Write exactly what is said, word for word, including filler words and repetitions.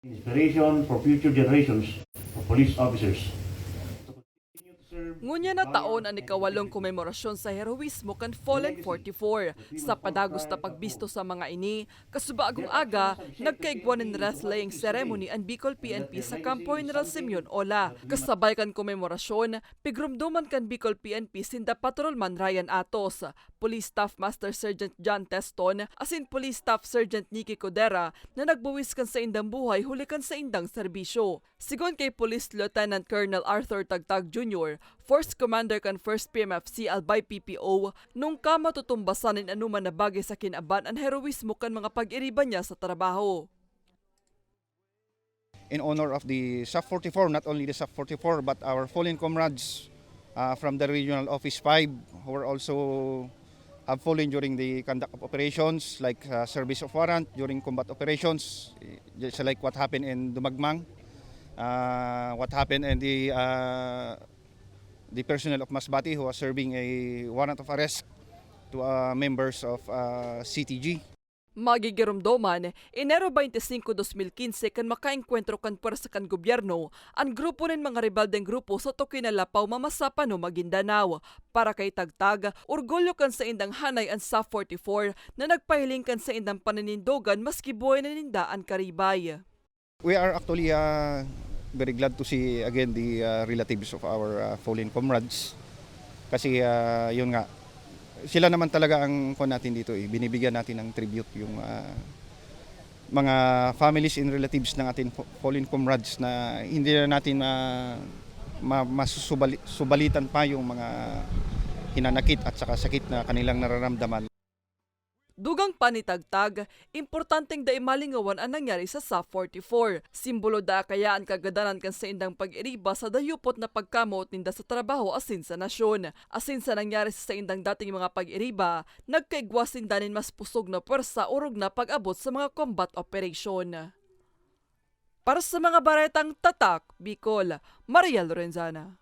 Inspiration for future generations of police officers. Ngunyan na taon an ikawalong komemorasyon sa heroismo kan Fallen forty-four. Sa padagos na pagbisto sa mga ini, kasubagong aga, nagkaigwa nin wreath-laying ceremony an Bicol P N P sa Kampo General Simeon Ola. Kasabay kan komemorasyon, pigromdoman kan Bicol P N P sinda Patrolman Ryan Atos, Police Staff Master Sergeant John Teston, asin Police Staff Sergeant Nicky Codera na nagbuwis kan saindang buhay huli kan saindang serbisyo. Sigon kay Police Lieutenant Colonel Arthur Tagtag Junior, Force Commander kan First P M F C Albay P P O, nung ka matutumbasan nin anoman na bagay sa kinaban an heroismo kan mga pag-iriba niya sa trabaho. In honor of the SAF forty-four, not only the SAF forty-four, but our fallen comrades uh, from the Regional Office five who were also have fallen during the conduct of operations like uh, service of warrant during combat operations, just like what happened in Dumagmang, uh, what happened in the uh, the personnel of Masbate who are serving a warrant of arrest to uh, members of uh, C T G. Magigiromdoman, Enero twenty-five, dos mil quince, kan makaengkwentro kan pwersa kan gobyerno an grupo nin mga rebaldeng grupo sa Toquina, Lapao, Mamasapan o Maguindanao. Para kay Tagtag, orgulyo kan saindang hanay an SAF forty-four na nagpahiling kan saindang paninindogan maski buhay na ninda an karibay. We are actually uh, very glad to see again the uh, relatives of our uh, fallen comrades. Kasi uh, yun nga, sila naman talaga ang kuwan natin dito eh, binibigyan natin ng tribute yung uh, mga families and relatives ng ating fallen comrades na hindi na natin uh, ma- masusubali- subalitan pa yung mga hinanakit at saka sakit na kanilang nararamdaman. Dugang pa ni Tagtag, importanteng dai malingawan an nangyari sa SAF forty-four. Simbolo daa kaya an kagadanan kan saindang pag-iriba sa dayupot na pagkamoot ninda sa trabaho asin sa nasyon. Asin sa nangyari sa saindang dating mga pag-iriba, nagkaigwa sinda nin mas pusog na pwersa orog na pag-abot sa mga combat operation. Para sa mga baretang Tatak Bicol, Maria Lorenzana.